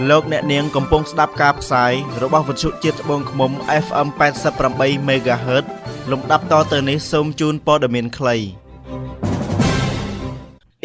លោកអ្នកនាងកំពុងស្ដាប់ការផ្សាយរបស់វិទ្យុជាតិត្បូងឃ្មុំ FM 88 MHz លំដាប់តទៅនេះសូមជូនព័ត៌មានខ្លី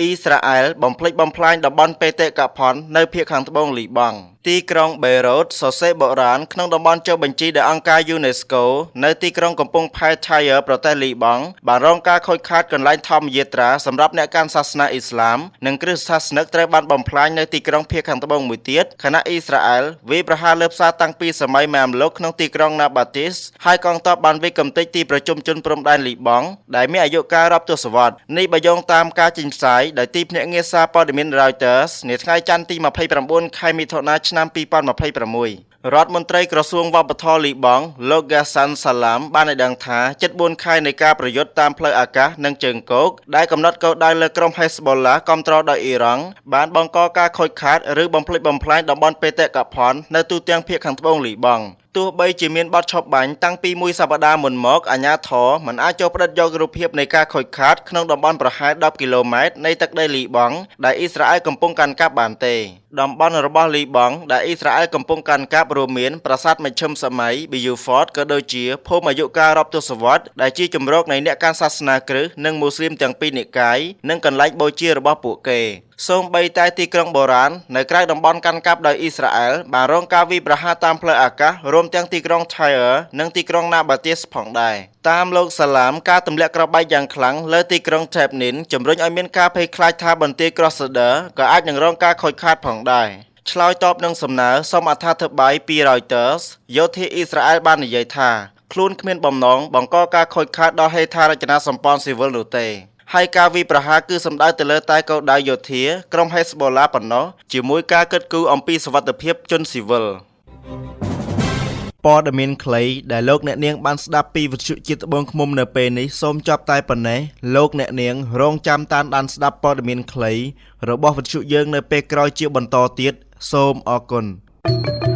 អ៊ីស្រាអែលបំផ្លិចបំផ្លាញតំបន់បេតិកភណ្ឌនៅភាគខាងត្បូងលីបង់ទីក្រុងបេរ៉ូតសរសេរបុរាណក្នុងតំបន់ចុះបញ្ជីដោយអង្គការ UNESCO នៅទីក្រុងកំពង់ផែ Tyre ប្រទេសលីបង់បានរងការខូចខាតកន្លែងធម្មយាត្រាសម្រាប់អ្នកកាន់សាសនាអ៊ីស្លាមនិងគ្រិស្តសាសនិកត្រូវបានបំផ្លាញនៅទីក្រុងភាគខាងត្បូងមួយទៀតខណៈអ៊ីស្រាអែលវាយប្រហារលើផ្សារតាំងពីសម័យម៉ាំលុកក្នុងទីក្រុងណាបាទីសហើយកងទ័ពបានវាយកម្ទេចទីប្រជុំជនព្រំដែនលីបង់ដែលមានអាយុកាលរាប់ទសវត្សរ៍នេះបើយោងតាមការចេញផ្សាយដោយទីភ្នាក់ងារសារព័ត៌មាន Reuters នាថ្ងៃច័ន្ទទី29ខែមិថុនាឆ្នាំ2026រដ្ឋមន្ត្រីក្រសួងវប្បធម៌លីបង់លោកហ្គាសាន់សាឡាមបានឲ្យដឹងថាជិត4ខែនៃការប្រយុទ្ធតាមផ្លូវអាកាសនិងជើងគោកដែលកំណត់គោលដៅលើក្រុម Hezbollah គាំទ្រដោយអ៊ីរ៉ង់បានបង្កការខូចខាតឬបំផ្លិចបំផ្លាញតំបន់បេតិកភណ្ឌនៅទូទាំងភាគខាងត្បូងលីបង់ទោះបីជាមានបទឈប់បាញ់តាំងពីមួយសប្តាហ៍មុនមកអាជ្ញាធរមិនអាចចូលផ្ដិតយករូបភាពនៃការខូចខាតក្នុងតំបន់ប្រហែល10គីឡូម៉ែត្រនៃទឹកដីលីបង់ដែលអ៊ីស្រាអែលកំពុងកាន់កាប់បានទេតំបន់របស់លីបង់ដែលអ៊ីស្រាអែលកំពុងកាន់កាប់រួមមានប្រាសាទមជ្ឈិមសម័យ Beaufort ក៏ដូចជាភូមិអាយុកាលរាប់ទសវត្សរ៍ដែលជាជម្រកនៃអ្នកកាន់សាសនាគ្រិស្តនិងមូស្លីមទាំងពីរនិកាយនិងកន្លែងបូជារបស់ពួកគេសូម្បីតែទីក្រុងបុរាណនៅក្រៅតំបន់កាន់កាប់ដោយអ៊ីស្រាអែលបានរងការវាយប្រហារតាមផ្លូវអាកាសរួមទាំងទីក្រុង Tyre និងទីក្រុង Nabateas ផងដែរតាមលោកសាឡាមការទម្លាក់គ្រាប់បែកយ៉ាងខ្លាំងលើទីក្រុង Tebnin ជំរុញឲ្យមានការភ័យខ្លាចថាបន្ទាយ Crusader ក៏អាចនឹងរងការខូចខាតផងដែរឆ្លើយតបនឹងសំណើសុំអត្ថាធិប្បាយពី Reuters យោធាអ៊ីស្រាអែលបាននិយាយថាខ្លួនគ្មានបំណងបង្កការខូចខាតដល់ហេដ្ឋារចនាសម្ព័ន្ធស៊ីវិលនោះទេហើយការវាយប្រហារគឺសំដៅទៅលើតែគោលដៅយោធាក្រុម Hezbollah ប៉ុណ្ណោះជាមួយការគិតគូរអំពីសុវត្ថិភាពជនស៊ីវិលព័ត៌មានខ្លីដែលលោកអ្នកនាងបានស្ដាប់ពីវិទ្យុជាតិត្បូងឃ្មុំនៅពេលនេះសូមចប់តែប៉ុណ្ណេះលោកអ្នកនាងរងចាំតាមដានស្ដាប់ព័ត៌មានខ្លីរបស់វិទ្យុយើងនៅពេលក្រោយជាបន្តទៀតសូមអរគុណ។